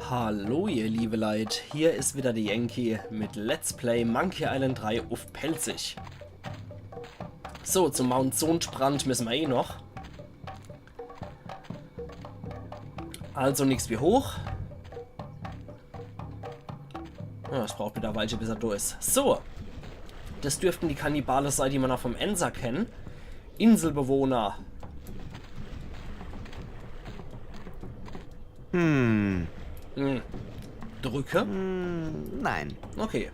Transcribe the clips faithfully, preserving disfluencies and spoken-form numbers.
Hallo ihr liebe Leit, hier is wieder de Yankee mit Let's Play Monkey Island drei uff Pälzisch. So, zum Mount Sodbrand müsse mer eh noch. Also nix wie hoch. Ja, es braucht wieder e Weilche, bis er do is. So. Das dürften die Kannibale sei, die mer noch vom Enser kennen. Inselbewohner. Hm, Hm. Drücke? hm, nein. Okay.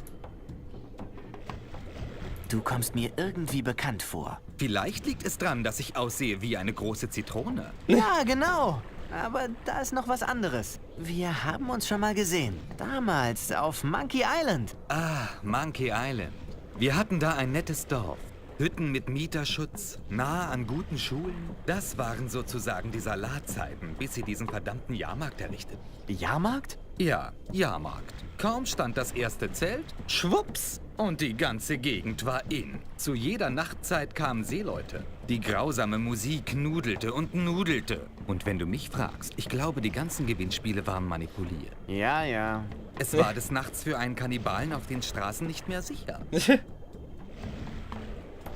Du kommst mir irgendwie bekannt vor. Vielleicht liegt es dran, dass ich aussehe wie eine große Zitrone. Ja, genau. Aber da ist noch was anderes. Wir haben uns schon mal gesehen. Damals auf Monkey Island. Ah, Monkey Island. Wir hatten da ein nettes Dorf. Hütten mit Mieterschutz, nahe an guten Schulen. Das waren sozusagen die Salatzeiten, bis sie diesen verdammten Jahrmarkt errichteten. Jahrmarkt? Ja, Jahrmarkt. Kaum stand das erste Zelt, schwupps, und die ganze Gegend war in. Zu jeder Nachtzeit kamen Seeleute. Die grausame Musik nudelte und nudelte. Und wenn du mich fragst, ich glaube, die ganzen Gewinnspiele waren manipuliert. Ja, ja. Es war des Nachts für einen Kannibalen auf den Straßen nicht mehr sicher.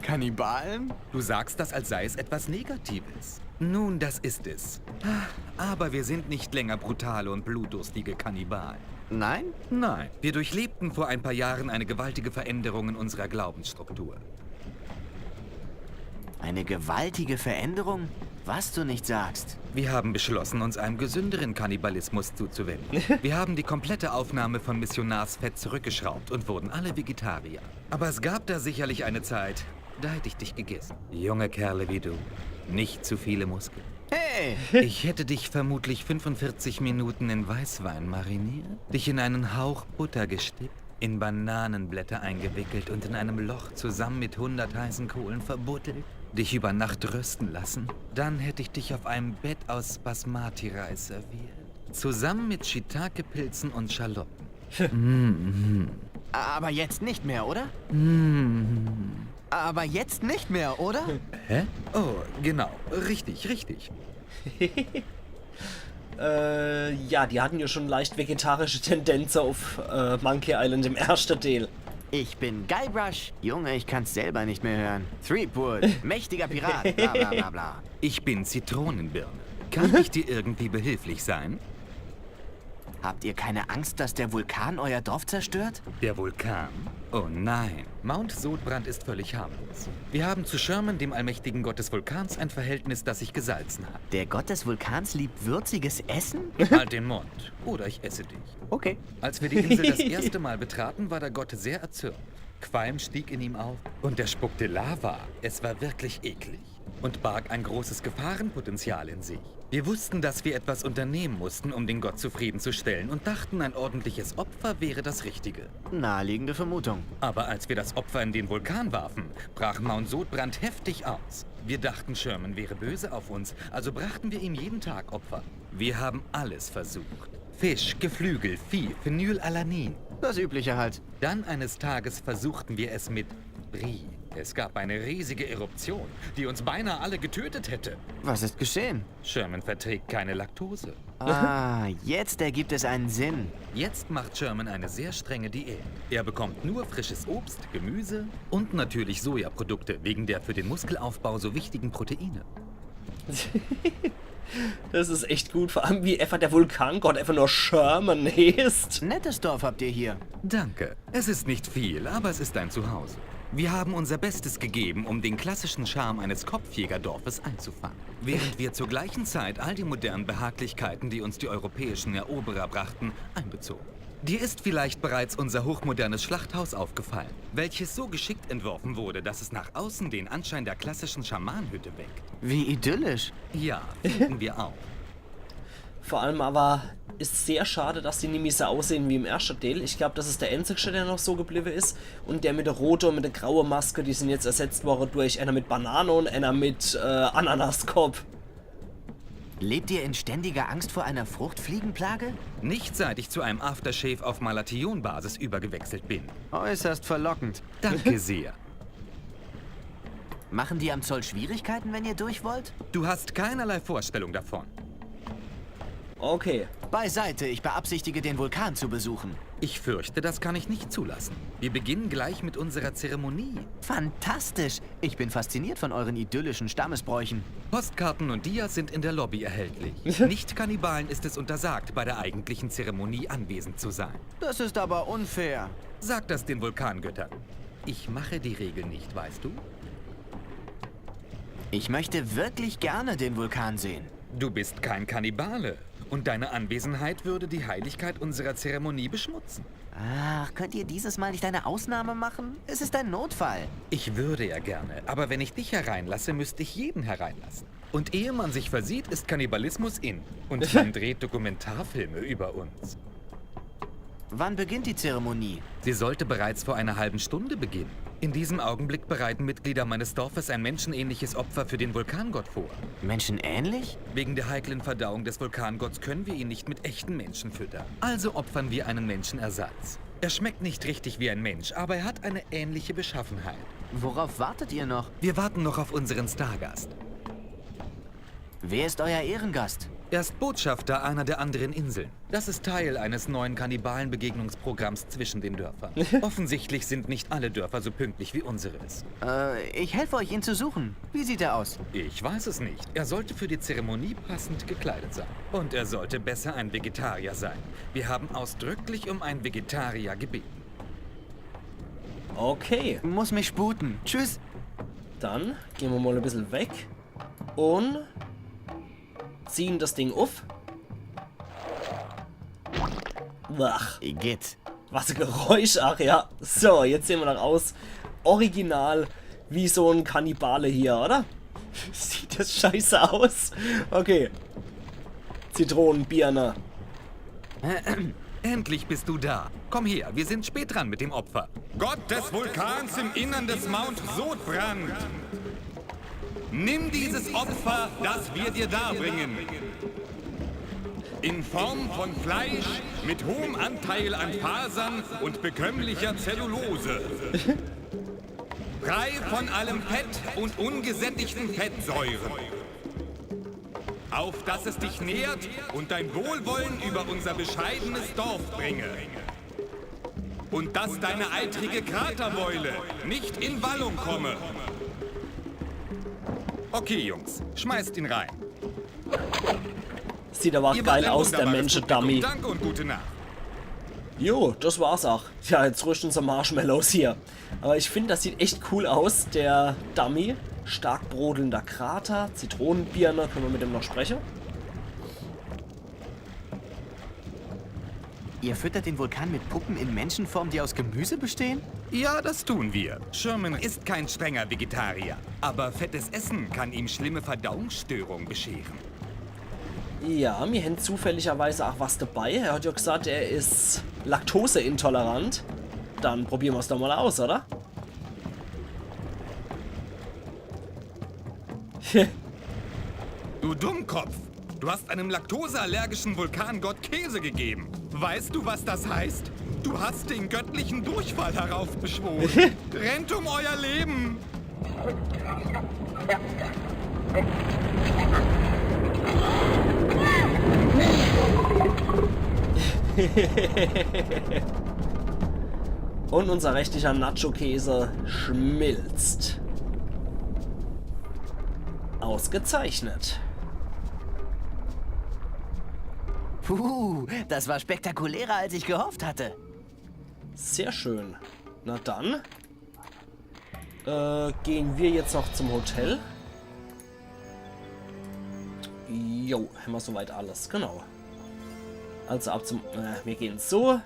Kannibalen? Du sagst das, als sei es etwas Negatives. Nun, das ist es. Aber wir sind nicht länger brutale und blutdurstige Kannibalen. Nein? Nein, wir durchlebten vor ein paar Jahren eine gewaltige Veränderung in unserer Glaubensstruktur. Eine gewaltige Veränderung? Was du nicht sagst. Wir haben beschlossen, uns einem gesünderen Kannibalismus zuzuwenden. Wir haben die komplette Aufnahme von Missionarsfett zurückgeschraubt und wurden alle Vegetarier. Aber es gab da sicherlich eine Zeit, da hätte ich dich gegessen. Junge Kerle wie du, nicht zu viele Muskeln. Hey! Ich hätte dich vermutlich fünfundvierzig Minuten in Weißwein mariniert, dich in einen Hauch Butter gestippt, in Bananenblätter eingewickelt und in einem Loch zusammen mit hundert heißen Kohlen verbuddelt, dich über Nacht rösten lassen. Dann hätte ich dich auf einem Bett aus Basmati-Reis serviert, zusammen mit Shiitake-Pilzen und Schalotten. Aber jetzt nicht mehr, oder? Aber jetzt nicht mehr, oder? Hä? Oh, genau. Richtig, richtig. Äh, ja, die hatten ja schon leicht vegetarische Tendenze auf äh, Monkey Island im ersten Teil. Ich bin Guybrush. Junge, ich kann's selber nicht mehr hören. Threepwood, mächtiger Pirat, bla bla bla bla. Ich bin Zitronenbirne. Kann ich dir irgendwie behilflich sein? Habt ihr keine Angst, dass der Vulkan euer Dorf zerstört? Der Vulkan? Oh nein, Mount Sodbrand ist völlig harmlos. Wir haben zu Sherman, dem allmächtigen Gott des Vulkans, ein Verhältnis, das sich gesalzen hat. Der Gott des Vulkans liebt würziges Essen? Halt den Mund, oder ich esse dich. Okay. Als wir die Insel das erste Mal betraten, war der Gott sehr erzürnt. Qualm stieg in ihm auf und er spuckte Lava. Es war wirklich eklig und barg ein großes Gefahrenpotenzial in sich. Wir wussten, dass wir etwas unternehmen mussten, um den Gott zufriedenzustellen und dachten, ein ordentliches Opfer wäre das Richtige. Naheliegende Vermutung. Aber als wir das Opfer in den Vulkan warfen, brach Mount Sodbrand heftig aus. Wir dachten, Sherman wäre böse auf uns, also brachten wir ihm jeden Tag Opfer. Wir haben alles versucht. Fisch, Geflügel, Vieh, Phenylalanin. Das Übliche halt. Dann eines Tages versuchten wir es mit Brie. Es gab eine riesige Eruption, die uns beinahe alle getötet hätte. Was ist geschehen? Sherman verträgt keine Laktose. Ah, jetzt ergibt es einen Sinn. Jetzt macht Sherman eine sehr strenge Diät. Er bekommt nur frisches Obst, Gemüse und natürlich Sojaprodukte wegen der für den Muskelaufbau so wichtigen Proteine. Das is echt gut, vor allem wie einfach der Vulkangott einfach nur Sherman heeßt. Nettes Dorf habt ihr hier. Danke. Es ist nicht viel, aber es ist ein Zuhause. Wir haben unser Bestes gegeben, um den klassischen Charme eines Kopfjägerdorfes einzufangen. Während wir zur gleichen Zeit all die modernen Behaglichkeiten, die uns die europäischen Eroberer brachten, einbezogen. Dir ist vielleicht bereits unser hochmodernes Schlachthaus aufgefallen, welches so geschickt entworfen wurde, dass es nach außen den Anschein der klassischen Schamanenhütte weckt. Wie idyllisch. Ja, finden wir auch. Vor allem aber is sehr schade, dass die nimmi so aussehen wie im ersten Teil. Ich glaub, das is der einzigste, der noch so geblieben is. Und der mit der roten und mit der grauen Maske, die sind jetzt ersetzt worden durch einer mit Banane und einer mit äh, Ananaskopf. Lebt ihr in ständiger Angst vor einer Fruchtfliegenplage? Nicht seit ich zu einem Aftershave auf Malation-Basis übergewechselt bin. Äußerst verlockend. Danke sehr. Machen die am Zoll Schwierigkeiten, wenn ihr durch wollt? Du hast keinerlei Vorstellung davon. Okay. Beiseite, ich beabsichtige, den Vulkan zu besuchen. Ich fürchte, das kann ich nicht zulassen. Wir beginnen gleich mit unserer Zeremonie. Fantastisch! Ich bin fasziniert von euren idyllischen Stammesbräuchen. Postkarten und Dias sind in der Lobby erhältlich. Nicht-Kannibalen ist es untersagt, bei der eigentlichen Zeremonie anwesend zu sein. Das ist aber unfair. Sag das den Vulkangöttern. Ich mache die Regeln nicht, weißt du? Ich möchte wirklich gerne den Vulkan sehen. Du bist kein Kannibale. Und deine Anwesenheit würde die Heiligkeit unserer Zeremonie beschmutzen. Ach, könnt ihr dieses Mal nicht eine Ausnahme machen? Es ist ein Notfall. Ich würde ja gerne, aber wenn ich dich hereinlasse, müsste ich jeden hereinlassen. Und ehe man sich versieht, ist Kannibalismus in. Und man dreht Dokumentarfilme über uns. Wann beginnt die Zeremonie? Sie sollte bereits vor einer halben Stunde beginnen. In diesem Augenblick bereiten Mitglieder meines Dorfes ein menschenähnliches Opfer für den Vulkangott vor. Menschenähnlich? Wegen der heiklen Verdauung des Vulkangotts können wir ihn nicht mit echten Menschen füttern. Also opfern wir einen Menschenersatz. Er schmeckt nicht richtig wie ein Mensch, aber er hat eine ähnliche Beschaffenheit. Worauf wartet ihr noch? Wir warten noch auf unseren Stargast. Wer ist euer Ehrengast? Er ist Botschafter einer der anderen Inseln. Das ist Teil eines neuen Kannibalenbegegnungsprogramms zwischen den Dörfern. Offensichtlich sind nicht alle Dörfer so pünktlich wie unseres. Äh, ich helfe euch, ihn zu suchen. Wie sieht er aus? Ich weiß es nicht. Er sollte für die Zeremonie passend gekleidet sein. Und er sollte besser ein Vegetarier sein. Wir haben ausdrücklich um einen Vegetarier gebeten. Okay. Muss mich sputen. Tschüss. Dann gehn mer mal e bissel weg un ziehen das Ding uff. Ach, Igitt. Was e Geräusch, ach ja. So, jetzt sehn mer doch aus. Original wie so en Kannibale hier, oder? Sieht das scheiße aus. Okay. Zitronenbirne. Endlich bist du da. Komm her, wir sind spät dran mit dem Opfer. Gott des Vulkans im Innern des Mount Sodbrand. Nimm dieses Opfer, das wir dir darbringen. In Form von Fleisch mit hohem Anteil an Fasern und bekömmlicher Zellulose. Frei von allem Fett und ungesättigten Fettsäuren. Auf dass es dich nährt und dein Wohlwollen über unser bescheidenes Dorf bringe. Und dass deine eitrige Kraterbeule nicht in Wallung komme. Okay, Jungs, schmeißt ihn rein. Sieht aber auch geil aus, der Mensch-Dummy. Danke und gute Nacht. Jo, das war's auch. Ja, jetzt rüschten se Marshmallows hier. Aber ich find, das sieht echt cool aus, der Dummy. Stark brodelnder Krater, Zitronenbirne, können wir mit dem noch sprechen? Ihr füttert den Vulkan mit Puppen in Menschenform, die aus Gemüse bestehen? Ja, das tun wir. Sherman ist kein strenger Vegetarier, aber fettes Essen kann ihm schlimme Verdauungsstörungen bescheren. Ja, mir hänn zufälligerweise auch was dabei. Er hat ja gesagt, er is laktoseintolerant. Dann probieren wir's doch mal aus, oder? Du Dummkopf! Du hast einem laktoseallergischen Vulkangott Käse gegeben. Weißt du, was das heißt? Du hast den göttlichen Durchfall heraufbeschworen. Rennt um euer Leben! Und unser restlicher Nacho-Käse schmilzt. Ausgezeichnet. Puh, das war spektakulärer, als ich gehofft hatte. Sehr schön. Na dann. Äh, gehen wir jetzt noch zum Hotel. Jo, hämmer soweit alles, genau. Also ab zum, äh, wir gehen so.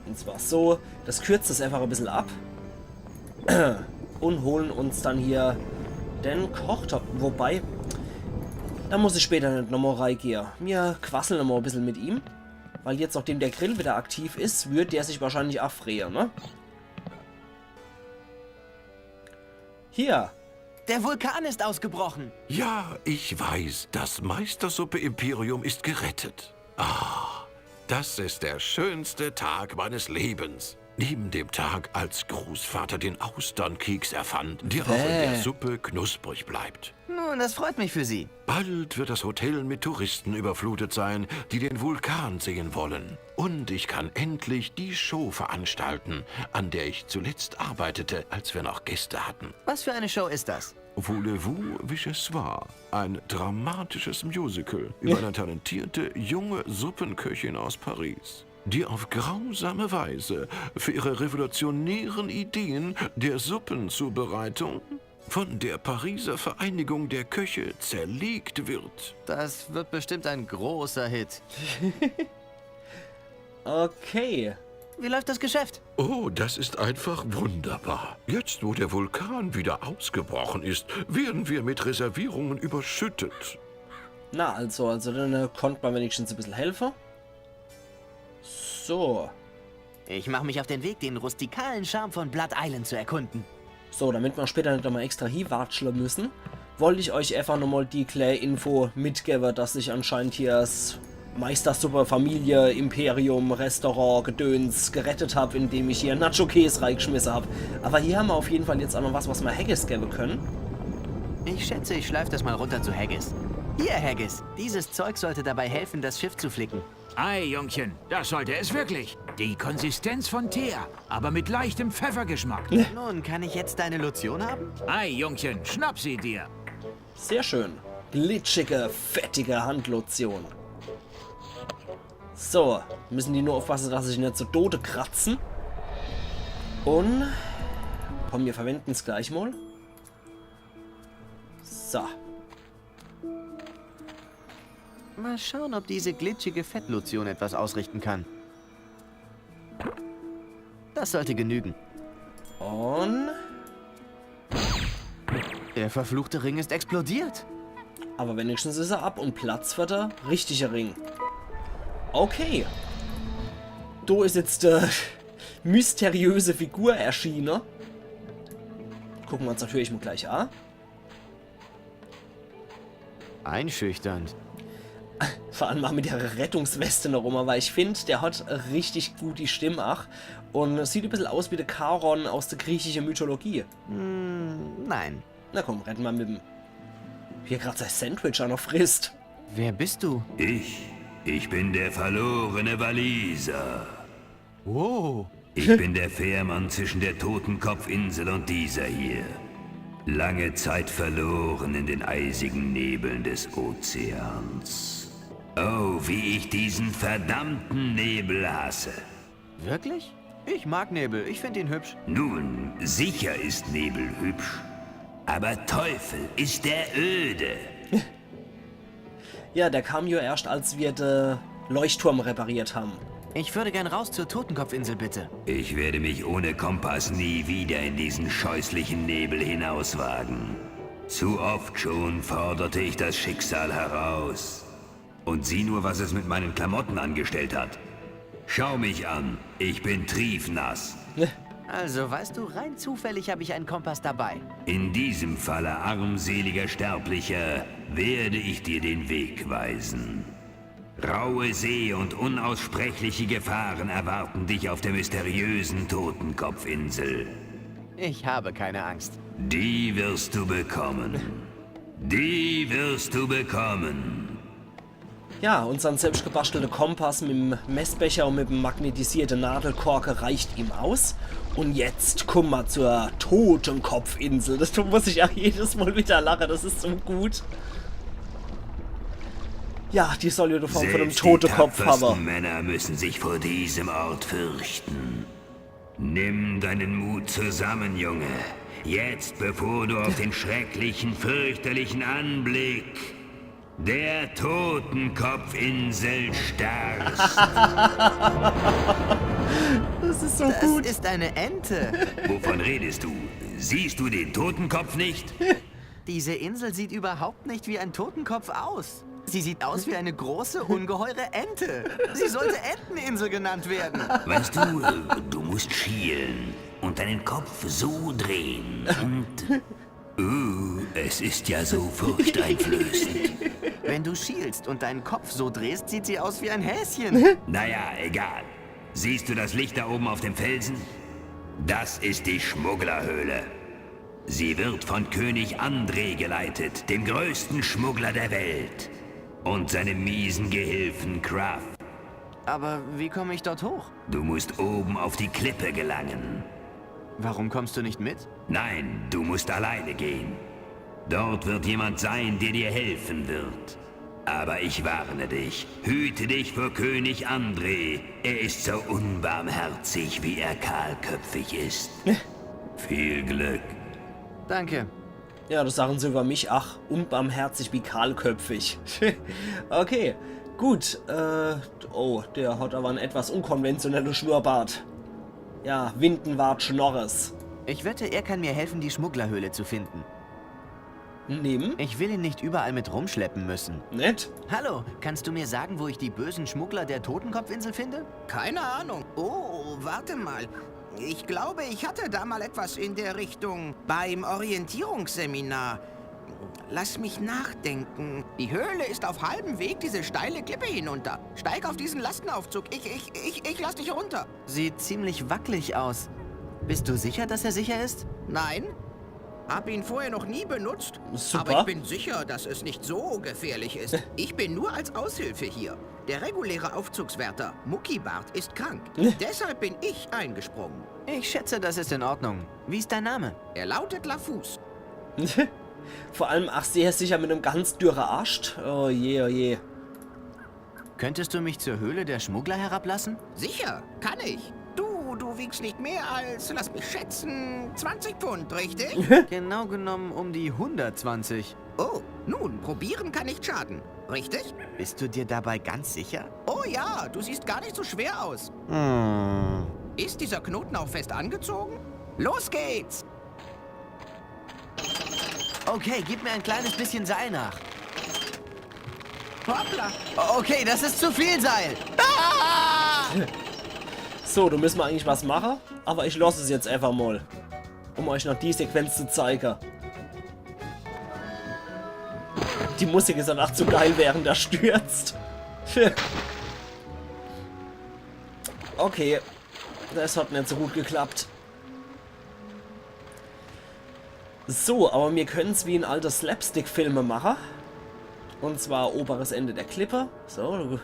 Und zwar so. Das kürzt es einfach e bissel ab. Und holen uns dann hier den Kochtopf. Wobei, da muss ich später net nochmal reigehe. Mir quasseln nochmal e bissel mit ihm. Weil jetzt, nachdem der Grill wieder aktiv is, wird der sich wahrscheinlich auch frehe, ne? Hier. Der Vulkan ist ausgebrochen. Ja, ich weiß, das Meistersuppe-Imperium ist gerettet. Ah, das ist der schönste Tag meines Lebens. Neben dem Tag, als Großvater den Austernkeks erfand, der auch in der Bäh. Suppe knusprig bleibt. Nun, das freut mich für Sie. Bald wird das Hotel mit Touristen überflutet sein, die den Vulkan sehen wollen. Und ich kann endlich die Show veranstalten, an der ich zuletzt arbeitete, als wir noch Gäste hatten. Was für eine Show ist das? Voulez-vous, Vichyssoise, ein dramatisches Musical über eine talentierte junge Suppenköchin aus Paris, die auf grausame Weise für ihre revolutionären Ideen der Suppenzubereitung von der Pariser Vereinigung der Köche zerlegt wird. Das wird bestimmt ein großer Hit. Okay. Wie läuft das Geschäft? Oh, das ist einfach wunderbar. Jetzt, wo der Vulkan wieder ausgebrochen ist, werden wir mit Reservierungen überschüttet. Na, also, also, dann äh, konnt ma wenigstens e bissel helfe. So. Ich mache mich auf den Weg, den rustikalen Charme von Blood Island zu erkunden. So, damit ma später net nochmal extra hiewatschle müssen, wollt ich euch einfach nochmal die klää Info mitgewwe, dass sich anscheinend hier das Meistersuppe, Familie, Imperium, Restaurant, Gedöns gerettet hab, indem ich hier Nacho-Käs reigschmisse hab. Aber hier ham ma auf jeden Fall jetzt auch noch was, was ma Haggis gewwe können. Ich schätze, ich schleif das mal runter zu Haggis. Hier, Haggis. Dieses Zeug sollte dabei helfen, das Schiff zu flicken. Ei, Jungchen, das sollte es wirklich. Die Konsistenz von Teer, aber mit leichtem Pfeffergeschmack. Nun, kann ich jetzt deine Lotion haben? Ei, Jungchen, schnapp sie dir. Sehr schön. Glitschige, fettige Handlotion. So, müssen die nur aufpassen, dass sich net zu Tode kratzen. Und komm, wir verwenden's gleich mal. So. Mal schauen, ob diese glitschige Fettlotion etwas ausrichten kann. Das sollte genügen. Und Der verfluchte Ring ist explodiert. Aber wenigstens is er ab und Platz für der richtige Ring. Okay. Do is jetzt die mysteriöse Figur erschiene. Gucken wir uns natürlich mal gleich an. Einschüchternd. Vor allem auch mit der Rettungsweste noch rum, aber ich find, der hat richtig gut die Stimme, ach. Und sieht e bissel aus wie der Charon aus der griechischen Mythologie. Nein. Na komm, rette ma mit dem. Wie er grad sein Sandwich auch noch frisst. Wer bist du? Ich, ich bin der verlorene Waliser. Wow. Ich bin der Fährmann zwischen der Totenkopfinsel und dieser hier. Lange Zeit verloren in den eisigen Nebeln des Ozeans. Oh, wie ich diesen verdammten Nebel hasse. Wirklich? Ich mag Nebel. Ich find ihn hübsch. Nun, sicher ist Nebel hübsch, aber Teufel ist er öde. Ja, der kam ja erst, als wir den Leuchtturm repariert haben. Ich würde gern raus zur Totenkopfinsel, bitte. Ich werde mich ohne Kompass nie wieder in diesen scheußlichen Nebel hinauswagen. Zu oft schon forderte ich das Schicksal heraus. Und sieh nur, was es mit meinen Klamotten angestellt hat. Schau mich an, ich bin triefnass. Also, weißt du, rein zufällig habe ich einen Kompass dabei. In diesem Falle, armseliger Sterblicher, werde ich dir den Weg weisen. Raue See und unaussprechliche Gefahren erwarten dich auf der mysteriösen Totenkopfinsel. Ich habe keine Angst. Die wirst du bekommen. Die wirst du bekommen. Ja, unseren selbstgebastelte Kompass mit dem Messbecher und mit dem magnetisierte Nadelkorke reicht ihm aus. Und jetzt kommen wir zur Totenkopfinsel. Das muss ich auch jedes Mal wieder lachen, das ist so gut. Ja, die soll ja die Form von einem Selbst die Totenkopf tapfersten haben. Männer müssen sich vor diesem Ort fürchten. Nimm deinen Mut zusammen, Junge. Jetzt, bevor du auf den schrecklichen, fürchterlichen Anblick der Totenkopfinsel starrst. Das ist so Das gut. Ist eine Ente. Wovon redest du? Siehst du den Totenkopf nicht? Diese Insel sieht überhaupt nicht wie ein Totenkopf aus. Sie sieht aus wie eine große, ungeheure Ente. Sie sollte Enteninsel genannt werden. Weißt du, äh, du musst schielen und deinen Kopf so drehen und... Uh, es ist ja so furchteinflößend. Wenn du schielst und deinen Kopf so drehst, sieht sie aus wie ein Häschen. Naja, egal. Siehst du das Licht da oben auf dem Felsen? Das ist die Schmugglerhöhle. Sie wird von König André geleitet, dem größten Schmuggler der Welt, und seinem miesen Gehilfen Kraft. Aber wie komme ich dort hoch? Du musst oben auf die Klippe gelangen. Warum kommst du nicht mit? Nein, du musst alleine gehen. Dort wird jemand sein, der dir helfen wird. Aber ich warne dich, hüte dich vor König André. Er ist so unbarmherzig, wie er kahlköpfig ist. Viel Glück. Danke. Ja, das sagen sie über mich. Ach, unbarmherzig wie kahlköpfig. Okay, gut. Äh, oh, der hat aber en etwas unkonventioneller Schnurrbart. Ja, Windenwart Schnorres. Ich wette, er kann mir helfen, die Schmugglerhöhle zu finden. Nimm. Ich will ihn nicht überall mit rumschleppen müssen. Nett. Hallo, kannst du mir sagen, wo ich die bösen Schmuggler der Totenkopfinsel finde? Keine Ahnung. Oh, warte mal. Ich glaube, ich hatte da mal etwas in der Richtung beim Orientierungsseminar. Lass mich nachdenken. Die Höhle ist auf halbem Weg diese steile Klippe hinunter. Steig auf diesen Lastenaufzug. Ich, ich, ich, ich lass dich runter. Sieht ziemlich wackelig aus. Bist du sicher, dass er sicher ist? Nein. Hab ihn vorher noch nie benutzt, super. Aber ich bin sicher, dass es nicht so gefährlich ist. Ich bin nur als Aushilfe hier. Der reguläre Aufzugswärter, Muckibart, ist krank. Deshalb bin ich eingesprungen. Ich schätze, das ist in Ordnung. Wie ist dein Name? Er lautet Lafus. Vor allem, ach, sehr sicher mit nem ganz dürre Arscht. Oh je, oh je. Könntest du mich zur Höhle der Schmuggler herablassen? Sicher, kann ich. Du, du wiegst nicht mehr als, lass mich schätzen, zwanzig Pfund, richtig? Genau genommen um die hundertzwanzig. Oh, nun, probieren kann nicht schaden, richtig? Bist du dir dabei ganz sicher? Oh ja, du siehst gar nicht so schwer aus. Hm. Ist dieser Knoten auch fest angezogen? Los geht's! Okay, gib mir ein kleines bisschen Seil nach. Hoppla! Okay, das ist zu viel Seil. Ah! So, do müsse mer eigentlich was mache, aber ich loss es jetzt einfach mal, um euch noch die Sequenz zu zeige. Die Musik is einfach zu geil, während er stürzt. Okay, das hat net so gut geklappt. So, aber mir können's wie in alte Slapstick-Filme mache. Und zwar oberes Ende der Klippe. So,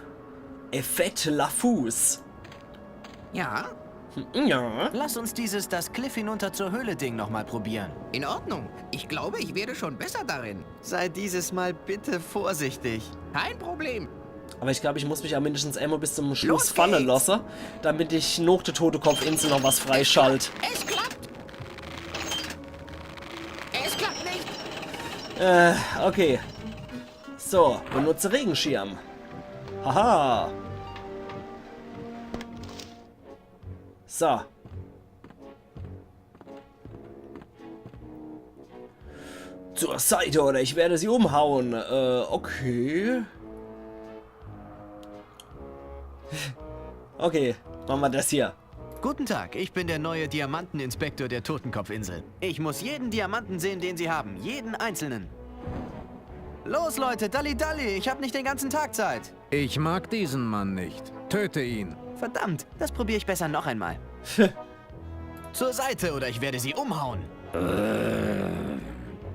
Effet Lafus. Ja? Ja. Lass uns dieses das Kliff hinunter zur Höhle Ding nochmal probieren. In Ordnung. Ich glaube, ich werde schon besser darin. Sei dieses Mal bitte vorsichtig. Kein Problem. Aber ich glaub, ich muss mich ja mindestens einmal bis zum Schluss falle losse, damit ich noch der Totekopfinsel noch was freischalt. Es klappt! Es klappt nicht! Äh, okay. So, benutze Regenschirm. Haha. So. Zur Seite oder ich werde sie umhauen. Äh, okay. Okay, mache mer das hier. Guten Tag, ich bin der neue Diamanteninspektor der Totenkopfinsel. Ich muss jeden Diamanten sehen, den Sie haben. Jeden einzelnen. Los, Leute, dalli dalli, ich hab nicht den ganzen Tag Zeit. Ich mag diesen Mann nicht. Töte ihn. Verdammt, das probier ich besser noch einmal. Zur Seite oder ich werde Sie umhauen.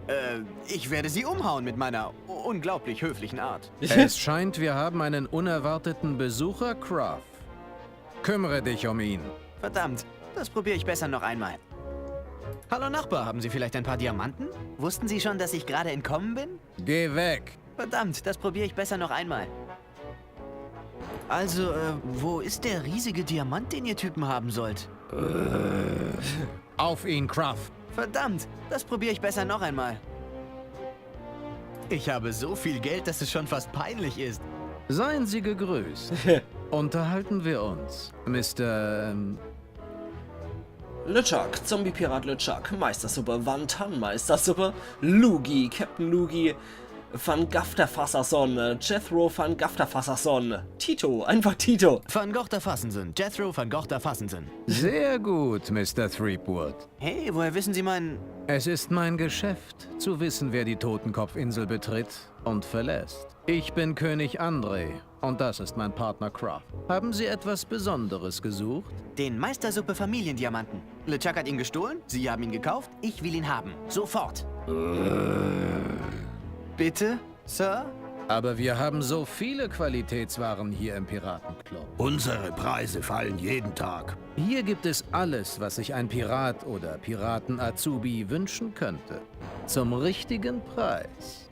Äh, ich werde Sie umhauen mit meiner u- unglaublich höflichen Art. Es scheint, wir haben einen unerwarteten Besucher, Croft. Kümmere dich um ihn. Verdammt, das probier ich besser noch einmal. Hallo Nachbar, haben Sie vielleicht ein paar Diamanten? Wussten Sie schon, dass ich gerade entkommen bin? Geh weg. Verdammt, das probier ich besser noch einmal. Also, äh, wo ist der riesige Diamant, den ihr Typen haben sollt? Auf ihn, Croft. Verdammt, das probier ich besser noch einmal. Ich habe so viel Geld, dass es schon fast peinlich ist. Seien Sie gegrüßt. Unterhalten wir uns, Mister, ähm, LeChuck, Zombie-Pirat LeChuck, Meistersuppe, Wantan, Meistersuppe, Lugi, Captain Lugi, Van Gafterfasserson, äh, Jethro van Gafterfasserson. Tito, einfach Tito. Van Gogh der Fassenson, Jethro van Gogh der Fassenson. Sehr gut, Mister Threepwood. Hey, woher wissen Sie meinen... Es ist mein Geschäft, zu wissen, wer die Totenkopfinsel betritt und verlässt. Ich bin König André und das ist mein Partner Croft. Haben Sie etwas Besonderes gesucht? Den Meistersuppe Familiendiamanten. LeChuck hat ihn gestohlen, Sie haben ihn gekauft, ich will ihn haben. Sofort. Bitte, Sir? Aber wir haben so viele Qualitätswaren hier im Piratenclub. Unsere Preise fallen jeden Tag. Hier gibt es alles, was sich ein Pirat oder Piraten-Azubi wünschen könnte. Zum richtigen Preis.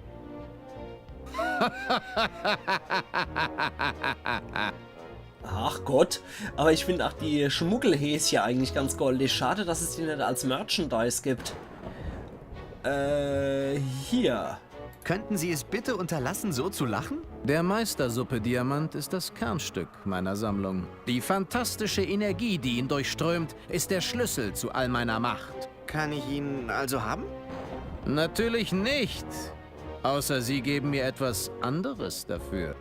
Ach Gott, aber ich find auch die Schmuggelhäschen eigentlich ganz goldig. Schade, dass es die net als Merchandise gibt. Äh, hier. Könnten Sie es bitte unterlassen, so zu lachen? Der Meistersuppe-Diamant ist das Kernstück meiner Sammlung. Die fantastische Energie, die ihn durchströmt, ist der Schlüssel zu all meiner Macht. Kann ich ihn also haben? Natürlich nicht. Außer Sie geben mir etwas anderes dafür.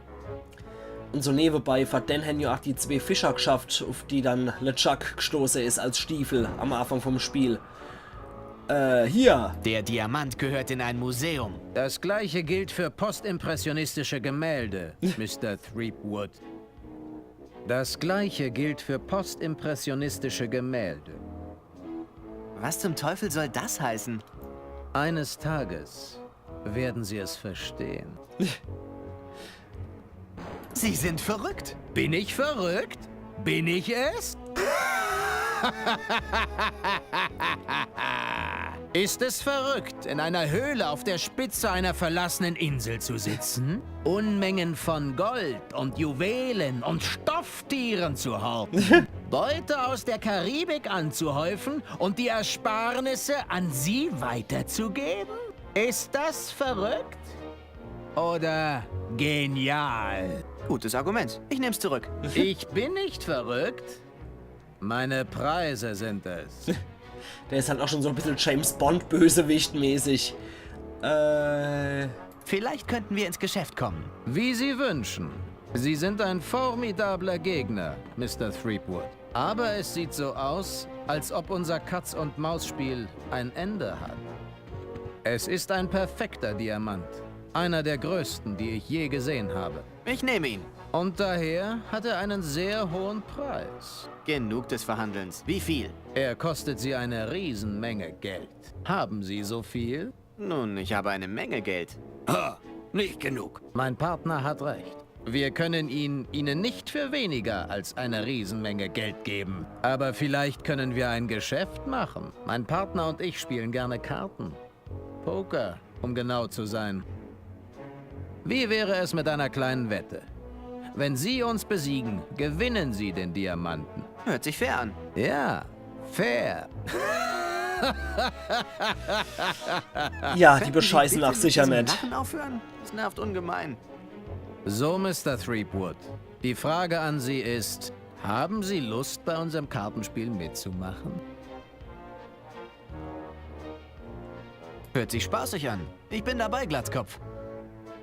Und so nebenbei, für den hän ja auch die zwee Fischer geschafft, auf die dann LeChuck gestoße is als Stiefel am Anfang vom Spiel. Äh, hier. Der Diamant gehört in ein Museum. Das gleiche gilt für postimpressionistische Gemälde, Mister Threepwood. Das gleiche gilt für postimpressionistische Gemälde. Was zum Teufel soll das heißen? Eines Tages werden Sie es verstehen. Sie sind verrückt. Bin ich verrückt? Bin ich es? Ist es verrückt, in einer Höhle auf der Spitze einer verlassenen Insel zu sitzen? Unmengen von Gold und Juwelen und Stofftieren zu horten? Beute aus der Karibik anzuhäufen und die Ersparnisse an Sie weiterzugeben? Ist das verrückt? Oder genial? Gutes Argument. Ich nehm's zurück. Ich bin nicht verrückt. Meine Preise sind es. Der is halt auch schon so e bissel James Bond Bösewicht mäßig. Äh, Vielleicht könnten wir ins Geschäft kommen. Wie Sie wünschen. Sie sind ein formidabler Gegner, Mister Threepwood. Aber es sieht so aus, als ob unser Katz-und-Maus-Spiel ein Ende hat. Es ist ein perfekter Diamant. Einer der größten, die ich je gesehen habe. Ich nehme ihn. Und daher hat er einen sehr hohen Preis. Genug des Verhandelns. Wie viel? Er kostet Sie eine Riesenmenge Geld. Haben Sie so viel? Nun, ich habe eine Menge Geld. Ha, nicht genug. Mein Partner hat recht. Wir können ihn Ihnen nicht für weniger als eine Riesenmenge Geld geben. Aber vielleicht können wir ein Geschäft machen. Mein Partner und ich spielen gerne Karten. Poker, um genau zu sein. Wie wäre es mit einer kleinen Wette? Wenn Sie uns besiegen, gewinnen Sie den Diamanten. Hört sich fair an. Ja, fair. Ja, die bescheißen nach sicher Mit diesem net. Lachen aufhören? Das nervt ungemein. So, Mister Threepwood, die Frage an Sie ist, haben Sie Lust, bei unserem Kartenspiel mitzumachen? Hört sich spaßig an. Ich bin dabei, Glatzkopf.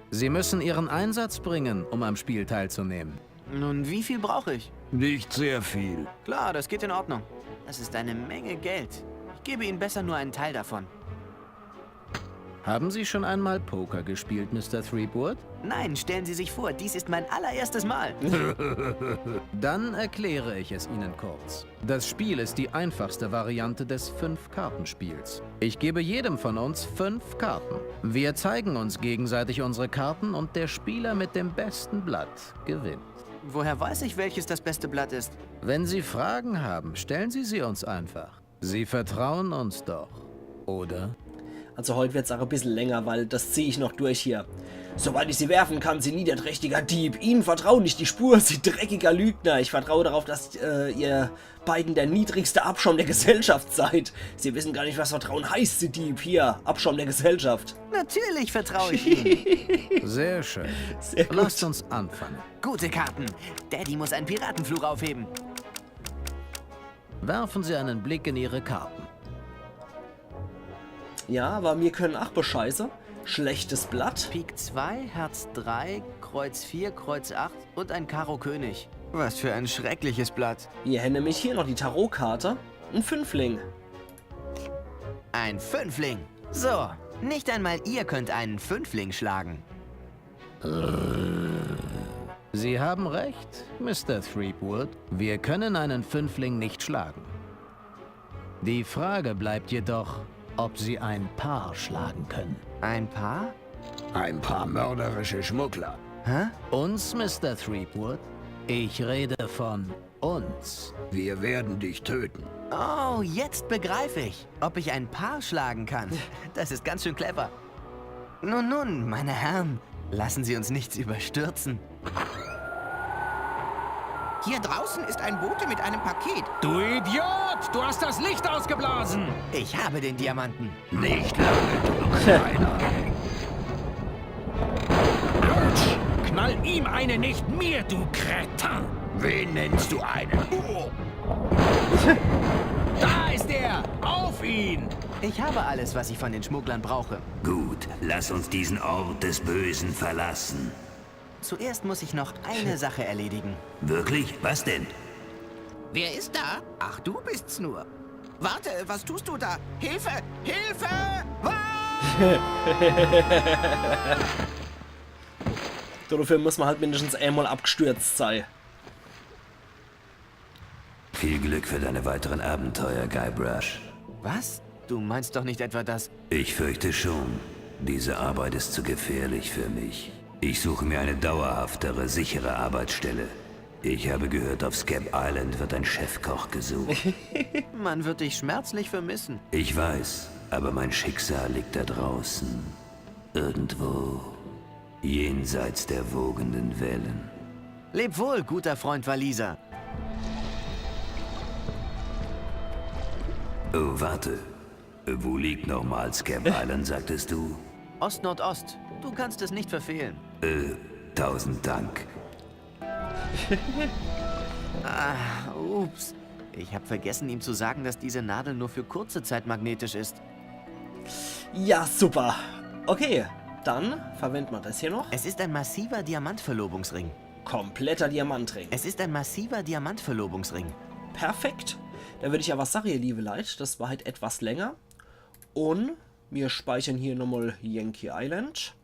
Sie müssen Ihren Einsatz bringen, um am Spiel teilzunehmen. Nun, wie viel brauche ich? Nicht sehr viel. Klar, das geht in Ordnung. Das ist eine Menge Geld. Ich gebe Ihnen besser nur einen Teil davon. Haben Sie schon einmal Poker gespielt, Mister Threepwood? Nein, stellen Sie sich vor, dies ist mein allererstes Mal. Dann erkläre ich es Ihnen kurz. Das Spiel ist die einfachste Variante des Fünf-Karten-Spiels. Ich gebe jedem von uns fünf Karten. Wir zeigen uns gegenseitig unsere Karten und der Spieler mit dem besten Blatt gewinnt. Woher weiß ich, welches das beste Blatt ist? Wenn Sie Fragen haben, stellen Sie sie uns einfach. Sie vertrauen uns doch, oder? Also heut wird's auch e bissel länger, weil das zieh ich noch durch hier. Soweit ich Sie werfen kann, Sie niederträchtiger Dieb. Ihnen vertrauen nicht die Spur, Sie dreckiger Lügner. Ich vertraue darauf, dass äh, ihr beiden der niedrigste Abschaum der Gesellschaft seid. Sie wissen gar nicht, was Vertrauen heißt, Sie Dieb. Hier, Abschaum der Gesellschaft. Natürlich vertraue ich Ihnen. Sehr schön. Sehr gut. Lasst uns anfangen. Gute Karten. Daddy muss einen Piratenfluch aufheben. Werfen Sie einen Blick in Ihre Karten. Ja, aber mir können ach bescheiße. Schlechtes Blatt. Pik zwei, Herz drei, Kreuz vier, Kreuz acht und ein Karo König. Was für ein schreckliches Blatt. Mir hänn nämlich hier noch die Tarotkarte. En Fünfling. Ein Fünfling. So, nicht einmal ihr könnt einen Fünfling schlagen. Sie haben recht, Mister Threepwood. Wir können einen Fünfling nicht schlagen. Die Frage bleibt jedoch, ob Sie ein Paar schlagen können. Ein Paar? Ein paar mörderische Schmuggler. Hä? Uns, Mister Threepwood? Ich rede von uns. Wir werden dich töten. Oh, jetzt begreife ich, ob ich ein Paar schlagen kann. Das ist ganz schön clever. Nun, nun, meine Herren, lassen Sie uns nichts überstürzen. Hier draußen ist ein Bote mit einem Paket. Du Idiot! Du hast das Licht ausgeblasen! Ich habe den Diamanten. Nicht lange, du kleiner. Autsch! Knall ihm eine, nicht mir, du Kretin! Wen nennst du einen? Oh, Da ist er! Auf ihn! Ich habe alles, was ich von den Schmugglern brauche. Gut, lass uns diesen Ort des Bösen verlassen. Zuerst muss ich noch eine Sache erledigen. Wirklich? Was denn? Wer ist da? Ach, du bist's nur. Warte, was tust du da? Hilfe! Hilfe! Ah! Dafür muss man halt mindestens einmal abgestürzt sein. Viel Glück für deine weiteren Abenteuer, Guybrush. Was? Du meinst doch nicht etwa, dass... Ich fürchte schon. Diese Arbeit ist zu gefährlich für mich. Ich suche mir eine dauerhaftere, sichere Arbeitsstelle. Ich habe gehört, auf Scab Island wird ein Chefkoch gesucht. Man wird dich schmerzlich vermissen. Ich weiß, aber mein Schicksal liegt da draußen. Irgendwo. Jenseits der wogenden Wellen. Leb wohl, guter Freund Waliser. Oh, warte. Wo liegt nochmal Scab Island, sagtest du? Ost-Nordost. Du kannst es nicht verfehlen. Äh, tausend Dank. Ah, ups. Ich habe vergessen, ihm zu sagen, dass diese Nadel nur für kurze Zeit magnetisch ist. Ja, super. Okay, dann verwenden wir das hier noch. Es ist ein massiver Diamantverlobungsring. Kompletter Diamantring. Es ist ein massiver Diamantverlobungsring. Perfekt. Dann würde ich aber sagen, ihr liebe Leute, das war halt etwas länger. Und wir speichern hier nochmal Yankee Island.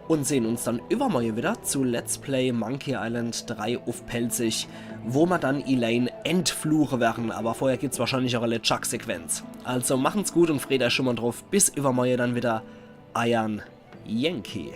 Und sehen uns dann übermorgen wieder zu Let's Play Monkey Island drei auf Pälzisch, wo wir dann Elaine entfluchen werden. Aber vorher gibt's wahrscheinlich auch eine LeChuck-Sequenz. Also machen's gut und freut euch schon mal drauf. Bis übermorgen dann wieder. Eiern Yankee.